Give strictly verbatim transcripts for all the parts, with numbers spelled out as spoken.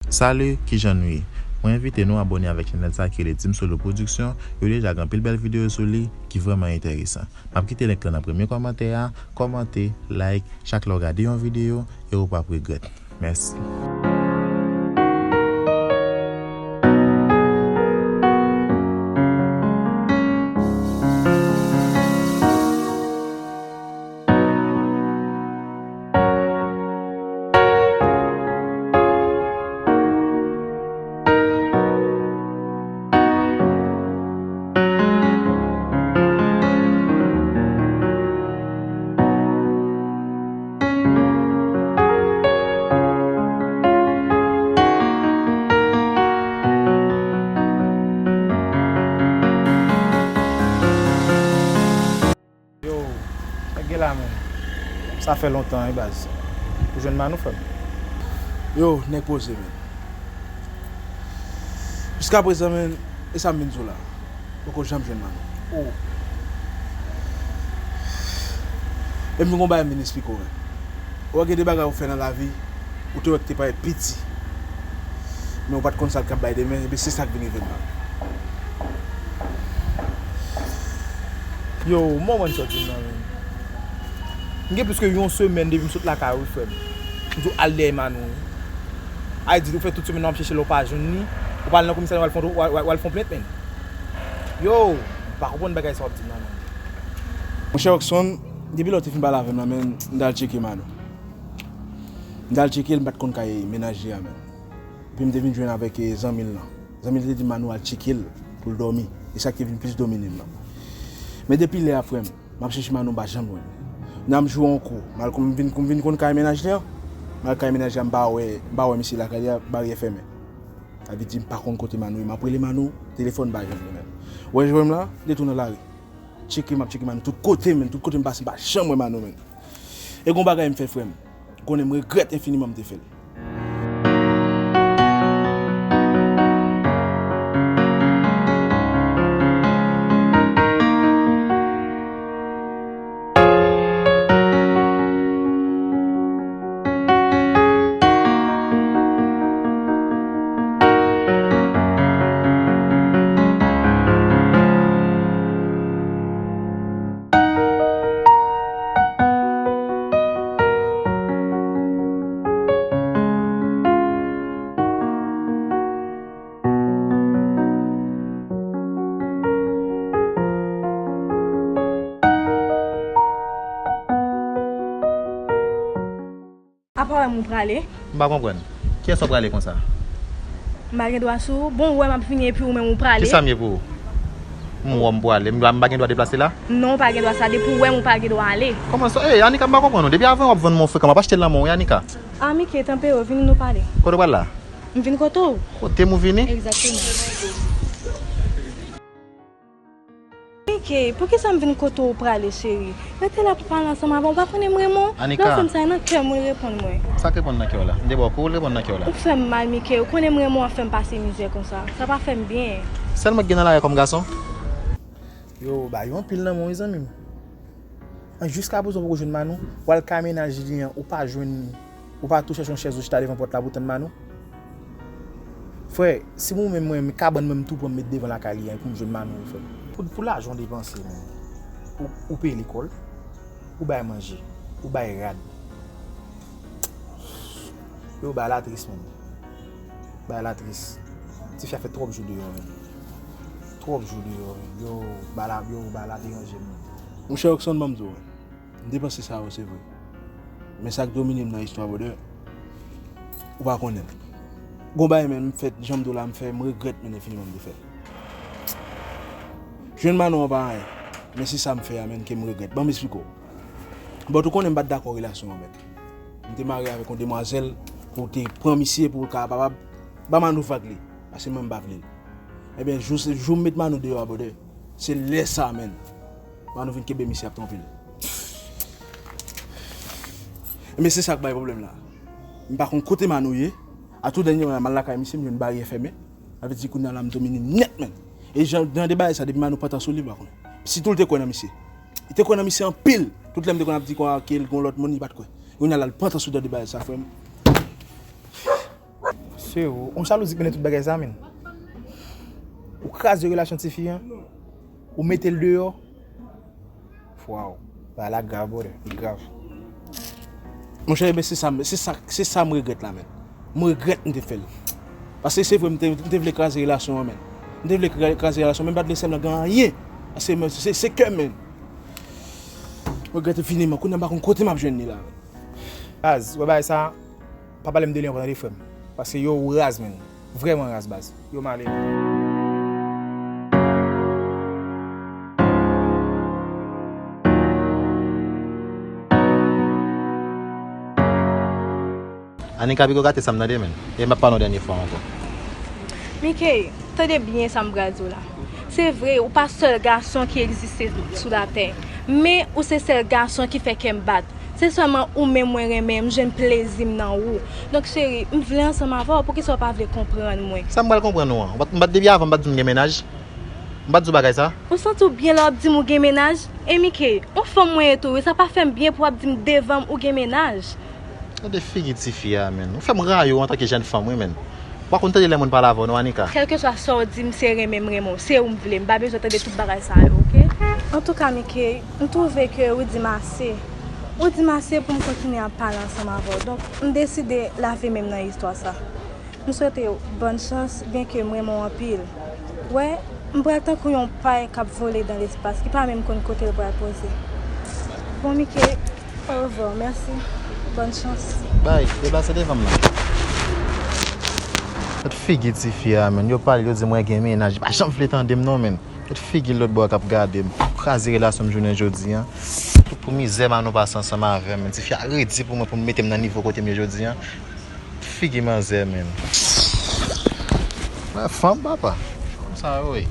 Salut, kijan nou ye? Mwen envite nou abòne avèk chanèl sa ki rele Team Solo Production, yo deja gen anpil bèl videyo sou li ki vrèman enteresan. M ap kite link lan nan premye kòmantè a, kòmante, like, chak lè w gade yon videyo e ou p ap regrèt. Mèsi. Yo, sa k gen la, menn? Sa fè lontan, wi, baz. Ou jwenn Manou, frè m? Yo, nèg poze, menn. Jiskaprezan, menn, e sa m vin di w la. Poko janm jwenn Manou. Oh. E m gen yon bagay m vin esplike w, menn. Ou wè gen de bagay ou fè nan lavi, ou te wè k te parèt piti. Men ou pa t konn sa l t ap bay demen, ebyen se sa k vin rive m la. Yo, m konprann sa w di m nan, menn. M gen plis ke yon semèn depi m sot lakay ou, wi, frè m. M di w al dèyè Manou, wi. Ay di w fè tout semèn nan w ap chèche l, ou pa jwenn li. Ou pa al nan komisarya, w al fè yon, w al, w al, w al fè yon plent, menn. Yo, m pa konprann bagay sa w ap di m nan, menn. Monchè Rockson, depi lè w te fin pale avè m nan, menn, m t al tcheke Manou. M t al tcheke l, m pa t konn kay mennaj li a, menn. Epi m te vin jwenn avèk, eh, zanmi l lan. Zanmi l te di Manou al tcheke l pou l dòmi. E sa k te vin plis domine m nan. Men depi lè a, frè m, m ap chèche Manou, m pa janm jwenn li. Nan m jou ankò, m al kon m vin, kon m vin konn kay mennaj li an, m al kay mennaj li a, m pa wè, m pa wè misye lakay li a, baryè fèmen. Sa vle di m pa konn kote Manou ye. M ap rele Manou, telefòn pa jwenn li, menn. Ou wè jwenn m la, detounen lari. Tcheke m ap tcheke Manou tout kote, menn. Tout kote m pase, m pa janm wè Manou, menn. E gon bagay m fè, frè m. Ou konnen m regrèt enfiniman m te fè l. Apa w wè m ou prale? M pa konprann. Kiyès w ap prale konsa? M pa gen dwa sou ou. Bon, ou wè m ap vini epi ou menm ou prale. Kisa m ye pou ou? M wè w m prale. M dwa, m pa gen dwa deplase la? Non, ou pa gen dwa sa. Depi ou wè m, ou pa gen dwa ale. Kòman sa? Ey, Anika, m pa konprann ou. Depi avan w ap vann mwen frekan, m ap achte l nan men w, wi, Anika. A, Mike, tanpri, vini nou pale. Kote w pral la? M vin kote w. Kote m ou vini? Egzakteman. Mike, poukisa m vin kote w prale, cheri? Rete la pou pale ansanm avè w. Ou pa konnen m renmen w? Anika. Lè w fè m sa, e nan kè m ou reponn mwen. Sa k reponn nan kè w la? M te ba w kou, ou reponn nan kè w la? Ou fè m mal, Mike. Ou konnen m renmen w ap fè m pase mizè konsa. Sa pa fè m byen. Sèl mwen k gen nan lari a kòm gason? Yo, ba yo anpil nan men w, wi, zanmi m. An, jiskaprezan ou poko jwenn Manou, w al kay mennaj li an, ou pa jwenn li, ou pa tou chèche yon chèz ou chita devan pòt la pou w tann Manou. Frè, si ou menm mwen, kabann mwen m tou pran m met devan lakay li an pou m jwenn Manou, wi, frè. Pou, pou lajan w depanse, menm. Ou, ou peye lekòl, ou bay manje, ou bay rad. Yo, bagay la tris, menm. Bagay la tris. Tifi a fè twòp jou deyò, menm. Twòp jou deyò, menm. Yo, bagay la, yo, bagay la deranje m, menm. Monchè Rockson, ban m di w, menm. M te panse sa yo, se vre. Men sa k domine m nan istwa, brother, ou pa konnen l. Gon bagay, menm, m fè, jan m di w la, m fè, m regrèt, menm, enfiniman m te fè l. Jwenn Manou an pa anyen. Men se sa m fè a, menm, ke m regrèt. Ban m esplike w. But ou konnen m pa t dakò relasyon an, menm. M te marye avèk yon demwazèl pou te pran misye, pou l kapab ba Manou vag li. Paske mwen, m pa vle l. Ebyen, jou, jou m met Manou deyò a, brother, se lè sa a, menm, Manou vin kenbe misye ap twonpe l. Ebyen, se sa k bay pwoblèm la. M pa konn kote Manou ye. A tou dènye moman, m al lakay misye, m jwenn baryè fèmen. Sa vle di kounye a la, m domine nèt, menm. E jan, jan de bagay sa, depi Manou pran tan sou li, m pa konnen. Sitou l te kwè nan misye. Li te kwè nan misye anpil. Tout lè m te konn ap di konsa ke l gon lòt moun, li pa t kwè. Kounye a la, l pran tan sou jan de bagay sa, frè m. Se ou, yon jalouzi k mennen tout bagay sa, menn. Ou kraze relasyon tifi an, ou mete l deyò. Waw, bagay la grav, brother, li grav. Monchè, men se sa, se sa, se sa m regrèt la, menn. M regrèt m te fè l. Paske se vre, m te, m te vle kraze relasyon an, menn. M te vle kra- kraze relasyon, men m pa t vle sè m nan gen anyen. Paske men, se, se kè m, menn. M regrèt enfiniman. Kounye a m pa konn kote m ap jwenn li la, menn. Baz, wè bagay sa, pa pale m de li ankò, tande, frè m. Paske yo raz, menn. Vrèman raz, baz. Yo m ale. Anika, piko gate sa m tande, menn. E m ap pale yon dènye fwa ankò. Mickey, tande byen sa m pral di w la. Se vre, ou pa sèl gason ki egziste sou latè, men ou se sèl gason ki fè kè m bat. Se sèlman ou menm mwen renmen, m jwenn plezi m nan ou. Donk, cheri, m vle ansanm avè w, poukisa w pa vle konprann mwen? Sa m pral konprann ou an? Ou pa t, m pa t depi avan, m pa t di w m gen mennaj? M pa t di w bagay sa? Ou santi w byen lè w ap di m ou gen mennaj? E Mickey, yon fanm mwen ye tou, wi, sa pa fè m byen pou w ap di m devan m ou gen mennaj. Gade figi tifi a, menn. Ou fè m rayi w antanke jèn fanm, wi, menn. Ou pa konn tande lè moun pale avè w, non, Anika. Kèlkeswa sa w di m, se renmen m renmen w. Se ou m vle. M pa bezwen tande tout bagay sa yo, oke? Antouka, Mickey, m twouve ke ou di m ase. Ou di m ase pou m kontinye ap pale ansanm avè w. Donk, m deside lave men m nan istwa sa. M swete w bòn chans, byenke m renmen w anpil. Wè, m pral tankou yon pay k ap vole dan lespas, ki pa menm konn kote l pral poze. Bon, Mickey, orevwa, mèsi. Bòn chans. Bay, deplase devan m nan. Gad figi tifi a, menn. Yo pale, yo di mwen gen mennaj. Li pa janm vle tande m non, menn. Gad figi lòt bò a k ap gade m. Kraze relasyon m jounen jodi a. Tout pou mizè Manou pase ansanm avè m, menn. Tifi a redi pou mwen, pou m mete m nan nivo kote m ye jodi a. Figi manzè, menn. Wè fanm, papa. Fanm sa yo, wi.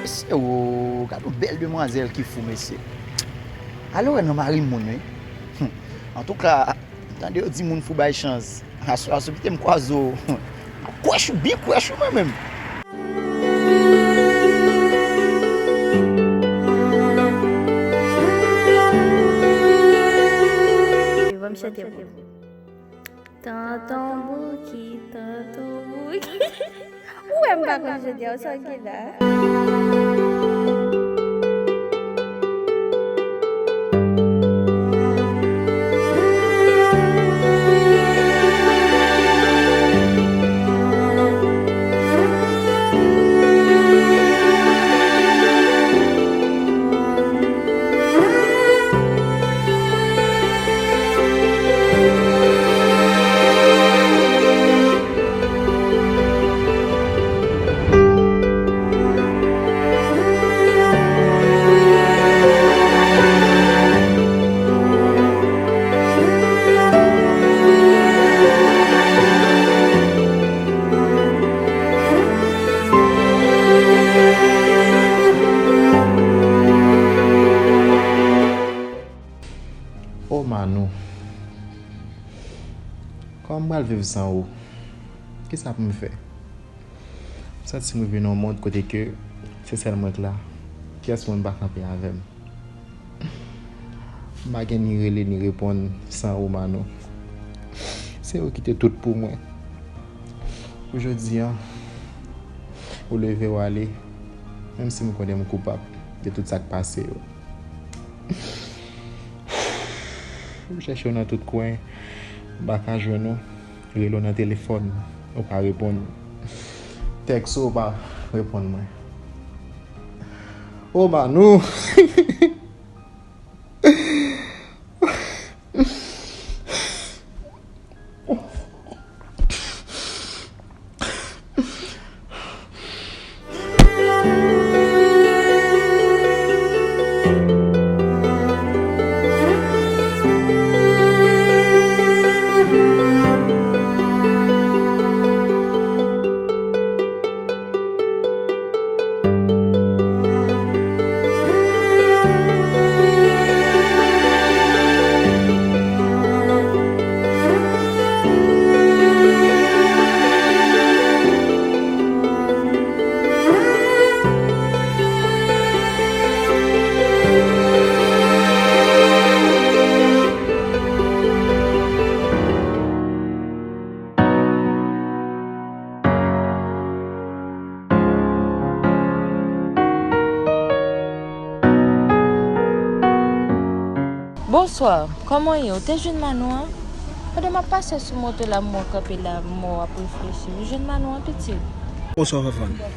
Mesye, o, gade yon bèl demwazèl ki fou, mesye. Ale wè nan mari moun, wi. Antouka, m tande yo di moun fou bay chans. Aswè a, si w kite m kwaze w, m ap kwèch ou, byen kwèch ou mwen menm. Ban m chante pou ou. Tonton Bouki, Tonton Bouki. Ou wè m pa konn jodi a, sa w gen la? O Manou, kòman m pral viv san ou? Kisa pou m fè? M santi m rive nan yon mond kote ke se sèl mwen k la. Pyès moun pa kanpe avè m. M pa gen ni rele ni reponn san ou, Manou. Se ou ki te tout pou mwen. Pou jodi a, ou leve w ale, menm si m konnen m koupab de tout sa k pase yo. M chèche w nan tout kwen, m pa ka jwenn ou. Rele w nan telefòn, ou pa reponn. Tèks ou, ou pa reponn mwen. O Manou! Bonswa, kòman w ye? Ou te jwenn Manou an? Pandan m ap pase sou moto la, m wè w kanpe la, m wè w ap reflechi. Ou jwenn Manou an, pitit? Bonswa, Fafane.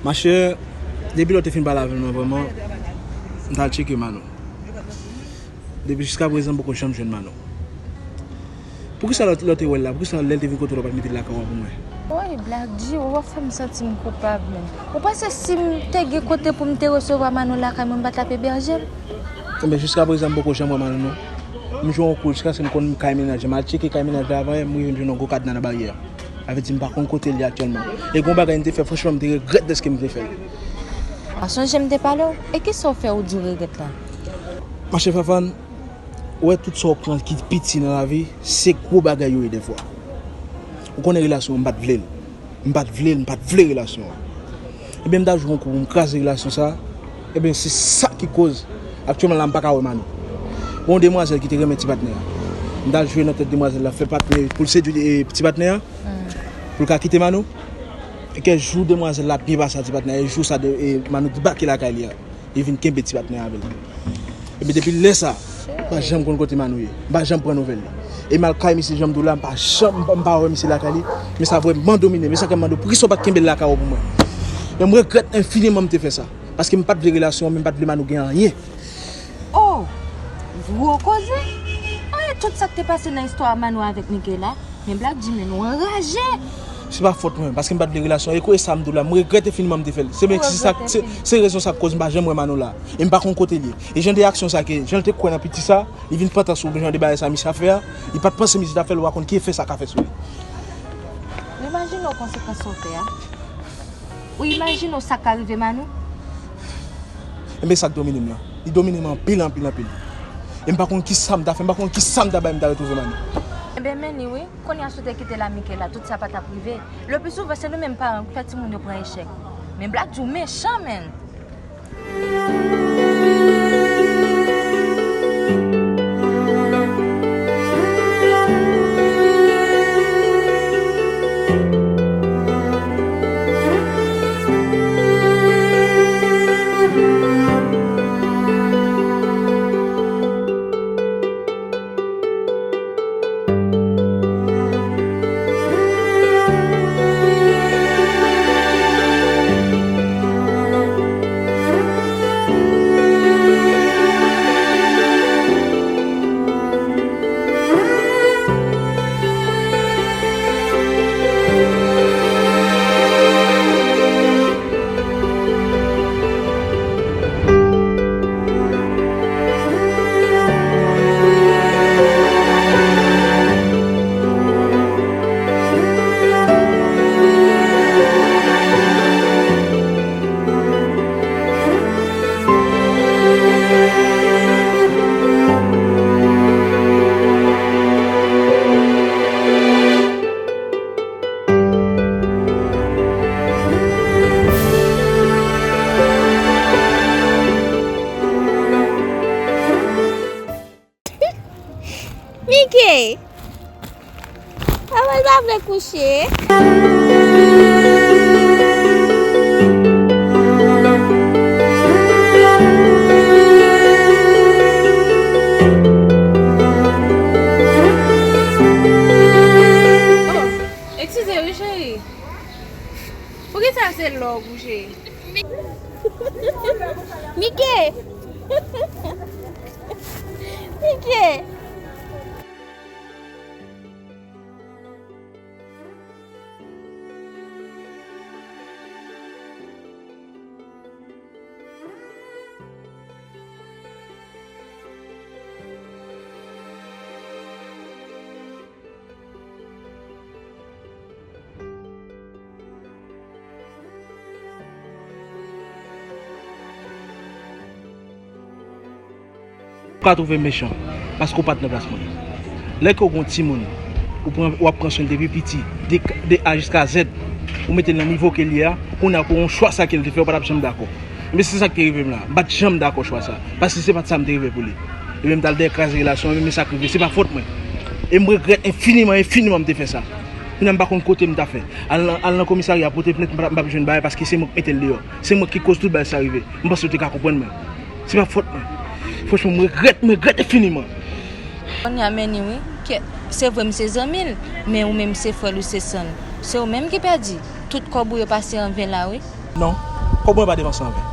Machè, depi lè w te fin pale avè m nan, vrèman, m t al tcheke Manou. Depi jiskaprezan, m poko janm jwenn Manou. Poukisa lè, lè w te wè l la? Poukisa lè l te vin kote w la, w pa t mete l lakay ou an pou mwen? Woy, Black G, ou ap fè m santi m koupab, men. Ou panse si m te gen kote pou m te resevwa Manou lakay mwen, m pa t ap ebèje l? Enben, jiskaprezan, m poko janm wè Manou, non. M jwe yon kou jiskaske m konn kay mennaj la. M al tcheke kay mennaj la avan yè, m rive m jwenn yon gwo kadna nan baryè a. Sa vle di m pa konn kote l ye aktyèlman. E gon bagay m te fè, franchman, m te regrèt dèske m te fè l. A, sonje m te pale w? E kisa w fè ou di w regrèt la? Machè Fafane, ou wè tout sa w pran ki piti nan lavi, se gwo bagay yo ye dèfwa. Ou konnen relasyon an, m pa t vle l. M pa t vle l, m pa t vle relasyon an. Ebyen, m ta jwe yon kou pou m kraze relasyon sa a. Ebyen, se sa ki koz, aktyèlman la, m pa ka wè Manou. Gon demwazèl ki te renmen ti patnè a. M ta jwe nan tèt demwazèl la, fè patnè pou l sedui, e, ti patnè a, pou l ka kite Manou. E kèk jou demwazèl la byen pase a ti patnè a, e jou sa de, e, Manou debake lakay li a. Li vin kenbe ti patnè avè l. Epi depi lè sa, m pa janm konn kote Manou ye. M pa janm pran nouvèl li. E m al kay misye, jan m di w la, m pa janm, m pa wè misye lakay li. Men sa vrèman domine m. E sa k fè m mande w, poukisa w pa t kenbe l lakay ou pou mwen? Men m regrèt enfiniman m te fè sa. Paske m pa t vle relasyon an, men m pa t vle Manou gen anyen. Oh! Gwo koze! Anyen tout sa k te pase nan istwa Manou avèk Michaela. Men Black G, men nou anraje! Se pa fòt mwen, paske m pa t vle relasyon. E kote sa m di w la, m regrèt enfiniman m te fè l. Se, men se sa, se, se rezon sa k koz m pa janm wè Manou la. E m pa konn kote l ye. E jan de aksyon sa ke, jan l te kwè nan piti sa, li vin pantan sou jan de bagay sa misye ap fè a, li pa t panse misye t ap fè l, ou pa konn ki efè sa ka fè sou li. Ou imajine w konsekans sa w fè a? Ou imajine w sa ka rive Manou? Enben, sa k domine m nan. Li domine m anpil, anpil, anpil. E m pa konn ki sa m ta fè, m pa konn ki sa m ta bay, m ta retwouve Manou. Enben, men li wi. Kounye a si w te kite l a Michaela, tout sa pa t ap rive. Le pli souvan, se nou menm paran ki fè timoun yo pran echèk. Men Black G mechan, menn. Mickey! Papa l pa vle kouche. Sa se lòg ou cheri. Mike! Mike! Pa twouve m mechan, paske w pa t nan plas mwen. Lè ke w gen yon timoun, ou pran, w ap pran swen l depi piti, de, de A jiska Z, ou mete l nan nivo ke l ye a, kounye a pou yon chwa sa ke l te fè, ou pa t ap janm dakò. Men se sa k te rive m la. M pa t janm dakò chwa sa. Paske se pa t sa m te rive pou li. Ebyen m t al dèyè kraze relasyon an, men sa k rive, se pa fòt mwen. E m regrèt enfiniman, enfiniman m te fè sa. Kounye a m pa konn kote m ta fè. Al nan, al nan komisarya, pote plent, m pa, m pa jwenn bagay paske se mwen k mete l deyò. Se mwen ki koz tout bagay sa rive. M panse w te ka konprann mwen. Se pa fòt mwen. Franchman, m regrèt, m regrèt enfiniman. Kounye a men ni wi. Kè, se vre m se zanmi l, men ou menm se frè l ou se san l. Se ou menm ki pèdi. Tout kòb ou yo pase an ven la wi. Non, kòb mwen pa depanse an ven.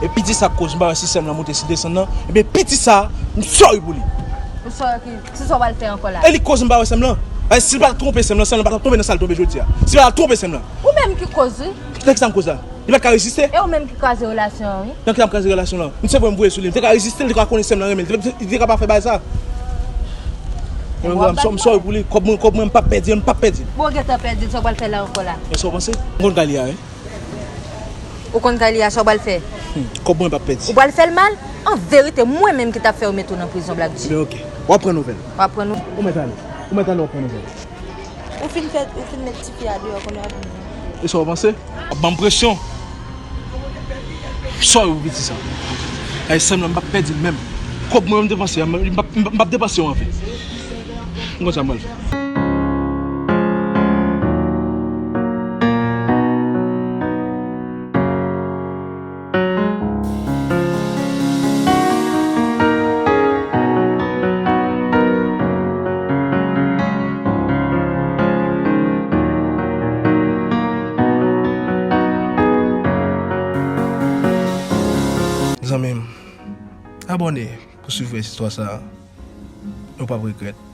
E piti sa k koz m pa wè sistèm lan moute si desann nan, ebyen piti sa, m sòri pou li. Ou sòri ki, se sa w pral fè ankò la? E li k koz m pa wè sè m lan. Paske si l pa t twonpe sè m lan, sè m lan pa t ap tonbe nan sa l tonbe jodi a. Si l pa t twonpe sè m lan. Ou menm ki koz wi. Nan ki sa m koz la? Li pa t ka reziste. E ou menm ki kraze relasyon an wi. Nan ki sa m kraze relasyon lan? M se vre m voye sou li. M te ka reziste, li te ka konnen sè m lan renmen l. Li te, li te ka pa fè bagay sa. Mwen, m sòri pou li. Kòb mwen, kòb mwen, m p ap pèdi l, m p ap pèdi l. Bon, ou gentan pèdi l, sa w pral fè la ankò la? Mwen sa w panse? M konn kay li a wi. Ou konn kay li a, sa w pral fè? Hmm, kòb mwen p ap pèdi. Ou pral fè l mal? An verite, mwen menm ki t ap fè yo mete w nan prizon, Black G. Ebyen, oke. W ap pran nouvèl. W ap pran nou. Ou mèt ale. Ou mèt ale, w ap pran nouvèl. Ou fin fè, ou fin met tifi a deyò, kounye a vini. E sa w panse? W ap ban m presyon. Sòri pou piti sa. Ay, sè m lan, m p ap pèdi l menm. Kòb mwen, m depanse, m p ap, m p ap depanse yo an ven. M konn sa m pral fè. Zanmi m, abòne pou swiv rès istwa sa a. Ou p ap regrèt.